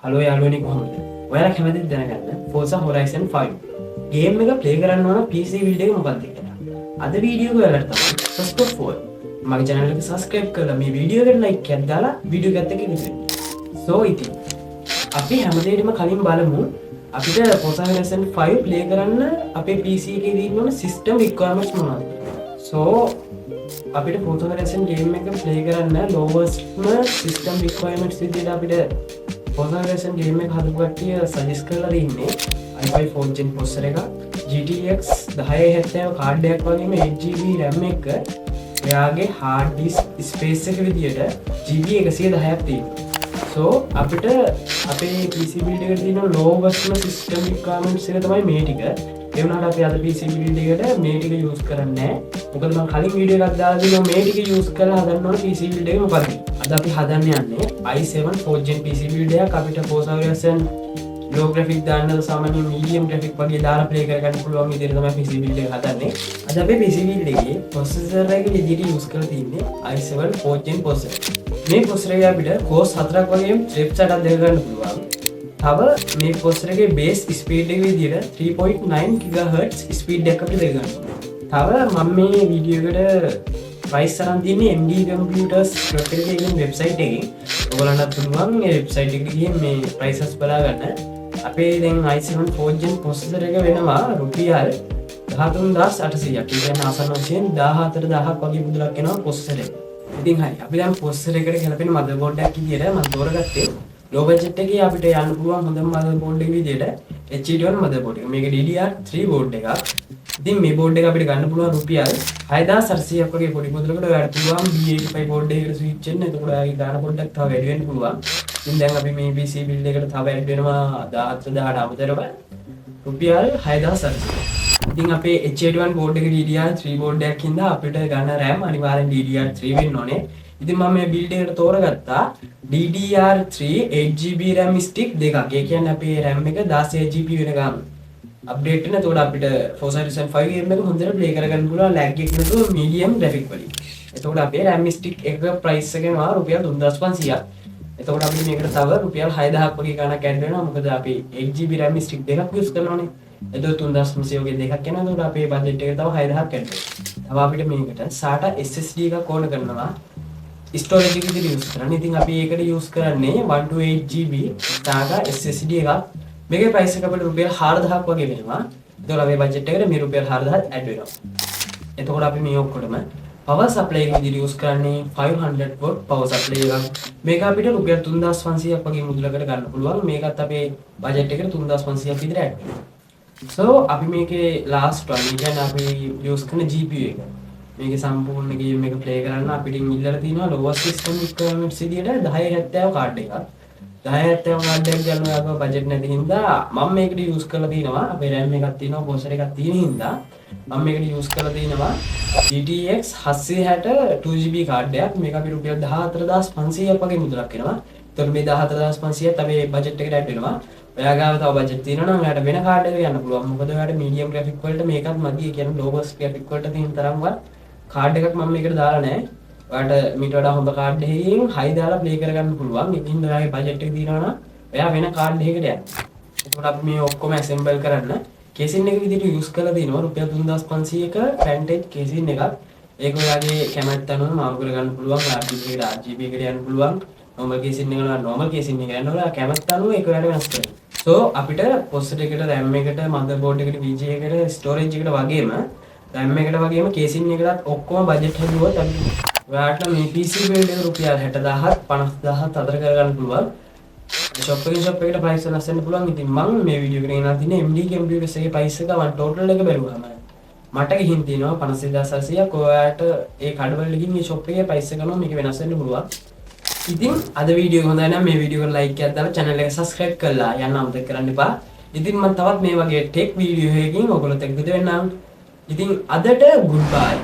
Hello යාළුවනේ, කොහොමද? ඔයාලා කැමතිද දැනගන්න Forza Horizon 5 game එක ප්ලේ කරන්න ඕන PC build එක මොකක්ද කියලා? අද වීඩියෝ එක ඔයාලට තමයි. First of all, මගේ channel එක subscribe කරලා මේ වීඩියෝ එකට like එකක් දාලා වීඩියෝ එකත් එක්ක එකතු වෙන්න. So ඉතින් අපි හැමදේටම කලින් බලමු අපිට Forza Horizon 5 play කරන්න අපේ PC එකේ තියෙන ඕන system requirements මොනවද? So අපිට Forza Horizon game එක ප්ලේ කරන්න lowest ම system requirements විදිහට අපිට Forza Horizon game එක හදපු කට්ටිය සජෙස්ට් කරලා තින්නේ i5 4th gen processor එකක්, GTX 1070 card එකක් වගේම 8 GB RAM එක, එයාගේ hard disk space එක විදියට GB 110ක් තියෙනවා. So අපිට අපේ PC build එකට තියෙන lowest ම system requirements එක තමයි මේ ටික. ඒ වුණාට අපි අද PC build එකට මේ ටික යූස් කරන්නේ නැහැ. මොකද මම කලින් වීඩියෝ එකක් දාලා තිනවා මේ ටික යූස් කරලා හදන්න ඕන PC build එක මොකද්ද. අද අපි හදන්න යන්නේ i7 4th gen PC build එකක්. අපිට Forza Horizon low graphic දාන්න, සාමාන්‍ය මීඩියම් ග්‍රැෆික් වගේ දාලා ප්ලේ කරගන්න පුළුවන් විදිහට තමයි PC build එක හදන්නේ. අද අපේ PC build එකේ processor එක විදිහට යූස් කරලා තින්නේ i7 4th gen processor. මේ processor එකේ අපිට cores හතරක් වගේම threads අටක් දෙක ගන්න පුළුවන්. තව මේ processor එකේ බේස් ස්පීඩ් එක විදිහට 3.9 GHz speed එකක් අපිට දෙක ගන්න පුළුවන්. තව මම මේ වීඩියෝ එකට ප්‍රයිස් අරන් තියන්නේ MD Computers.lk කියන වෙබ්සයිට් එකෙන්. ඔයගොල්ලන්ටත් පුළුවන් මේ වෙබ්සයිට් එකට ගිහින් මේ ප්‍රයිසස් බලා ගන්න. අපේ දැන් i7 4th gen processor එක වෙනවා රුපියල් 13,800ක්. ඒ කියන්නේ ආසන්න වශයෙන් 14,000ක් වගේ මුදලක් එනවා ප්‍රොසෙසර් එක. ඉතින් හරි. අපි දැන් ප්‍රොසෙසර් එකට ගැලපෙන මදර්බෝඩ් එකක් විදියට මම තෝරගත්තේ ලෝ බජට් එකේ අපිට යන්න පුළුවන් හොඳම මදර්බෝඩ් එක විදියට H81 මදර්බෝඩ් එක. මේක DDR3 board එකක්. ඉතින් මේ බෝඩ් එක අපිට ගන්න පුළුවන් රුපියල් 6800ක් වගේ පොඩි මුදලකට. ඔයාලට පුළුවන් B85 board එකකට ස්විච් වෙන්න. එතකොට ඔයාගේ ගාන පොඩ්ඩක් තව වැඩි වෙන්න පුළුවන්. ඉතින් දැන් අපි මේ PC build එකට තව ඇඩ් වෙනවා 14,000ට අමතරව රුපියල් 6800. ඉතින් අපේ H81 board එක DDR3 board එකක් හින්දා අපිට ගන්න RAM අනිවාර්යෙන් DDR3 වෙන්න ඕනේ. ඉතින් මම මේ බිල්ඩ් එකට තෝරගත්තා DDR3 8 GB RAM stick දෙකක්. ඒ කියන්නේ අපේ RAM එක 16 GB වෙනකම් අප්ඩේට් වෙන. එතකොට අපිට Forza Horizon 5 game එක හොඳට ප්ලේ කරගන්න පුළුවන් ලැග් එක නැතුව මීඩියම් ග්‍රැෆික් වලින්. එතකොට අපේ RAM stick එක ප්‍රයිස් එක වෙනවා රුපියල් 3500ක්. එතකොට අපිට මේකට තව රුපියල් 6000ක් වගේ ගාණක් ඇඩ් වෙනවා. මොකද අපි 8 GB RAM stick දෙකක් යූස් කරනවානේ. එතකොට 3500 වගේ දෙකක් එනවා. එතකොට අපේ බජට් එකට තව 6000ක් ඇඩ් වෙනවා. තව අපිට මේකට SATA SSD එකක් ඕන කරනවා ස්ටෝරේජ් එක විදිහට යූස් කරන්න. ඉතින් අපි ඒකට යූස් කරන්නේ 128 GB SATA SSD එකක්. මේකේ ප්‍රයිස් එක අපිට රුපියල් 4000ක් වගේ වෙනවා. එතකොට අපේ බජට් එකට මේ රුපියල් 4000ක් ඇඩ් වෙනවා. එතකොට අපි මේ ඔක්කොටම පවර් සප්ලයි එක විදිහට යූස් කරන්නේ 500 watt power supply එකක්. මේක අපිට රුපියල් 3500ක් වගේ මුදලකට ගන්න පුළුවන්. මේකත් අපේ බජට් එකට 3500ක් විතර ඇඩ් වෙනවා. So අපි මේකේ ලාස්ට් වන්, ඒ කියන්නේ අපි යූස් කරන GPU එක. මේකේ සම්පූර්ණ ගේම් එක ප්ලේ කරන්න අපිට ඉල්ලලා තියෙනවා ලෝවර් සිස්ටම් රික්වයර්මන්ට්ස් විදිහට 1070 කාඩ් එකක්. 1070 කාඩ් එකක් ගන්න ඔයාගේ බජට් නැති හින්දා මම මේකට යූස් කරලා තිනවා. අපේ RAM එකක් තියෙනවා, ප්‍රොසෙසර් එකක් තියෙන හින්දා මම මේකට යූස් කරලා තිනවා GTX 760 2 GB card එකක්. මේක අපි රුපියල් 14,500ක් වගේ මුදලක් වෙනවා. එතකොට මේ 14,500ත් අපේ බජට් එකට ඇඩ් වෙනවා. ඔයා ගාව තව බජට් තියෙනවා නම් ඔයාට වෙන කාඩ් එකක යන්න පුළුවන්. මොකද ඔයාට මීඩියම් ග්‍රැෆික් වලට මේකත් මදි. ඒ කියන්නේ ලෝවස්ට් ග්‍රැෆික් වලට තියෙන තරම්වත් කාඩ් එකක් මම මේකට දාලා නැහැ. ඔයාට මීට වඩා හොඳ කාඩ් එකකින් හයි දාලා ප්ලේ කරගන්න පුළුවන්. ඒකින් හින්දා ඔයාගේ බජට් එක තියෙනවා නම් ඔයා වෙන කාඩ් එකකට යන්න. එතකොට අපි මේ ඔක්කොම ඇසෙම්බල් කරන්න කේසින් එක විදිහට යූස් කරලා තිනවා රුපියල් 3500ක ෆැන්ටෙක් කේසින් එකක්. ඒක ඔයාගේ කැමැත්ත අනුව මාරු කරගන්න පුළුවන්. RGB එකට RGB එකට යන්න පුළුවන්. නෝමල් කේසින් එක නම් නෝමල් කේසින් එක යන්න ඕන. කැමැත්ත අනුව ඒක ඔයාලට වෙනස් කරන්න. සෝ අපිට ප්‍රොසෙසර් එකට, RAM එකට, මදර්බෝඩ් එකට, VGA එකට, ස්ටෝරේජ් එකට වගේම RAM එකට වගේම කේසින් එකටත් ඔක්කොම බජට් හැදුවොත් අපි ඔයාලට මේ PC build එක රුපියල් 60,000ත් 50,000ත් අතර කරගන්න පුළුවන්. ෂොප් එකෙන් ෂොප් එකට ප්‍රයිස් වෙනස් වෙන්න පුළුවන්. ඉතින් මං මේ වීඩියෝ එකට ගෙනලා තින්නේ MD Computers එකේ ප්‍රයිස් එක මං ටෝටල් එක බැලුවාම මට ගිහින් තියෙනවා 52600ක්. ඔයාලට ඒ කඩවල ගිහින් මේ ෂොප් එකේ ප්‍රයිස් එක අනුව මේක වෙනස් වෙන්න පුළුවන්. ඉතින් අද වීඩියෝ එක හොඳයි නම් මේ වීඩියෝ එකට ලයික් එකක් දාලා චැනල් එක සබ්ස්ක්‍රයිබ් කරලා යන්න අමතක කරන්න එපා. ඉතින් මම තවත් මේ වගේ ටෙක් වීඩියෝ එකකින් ඔයගොල්ලොත් එක්ක එකතු වෙන්නම්. ඉතින් අදට ගුඩ් බයි.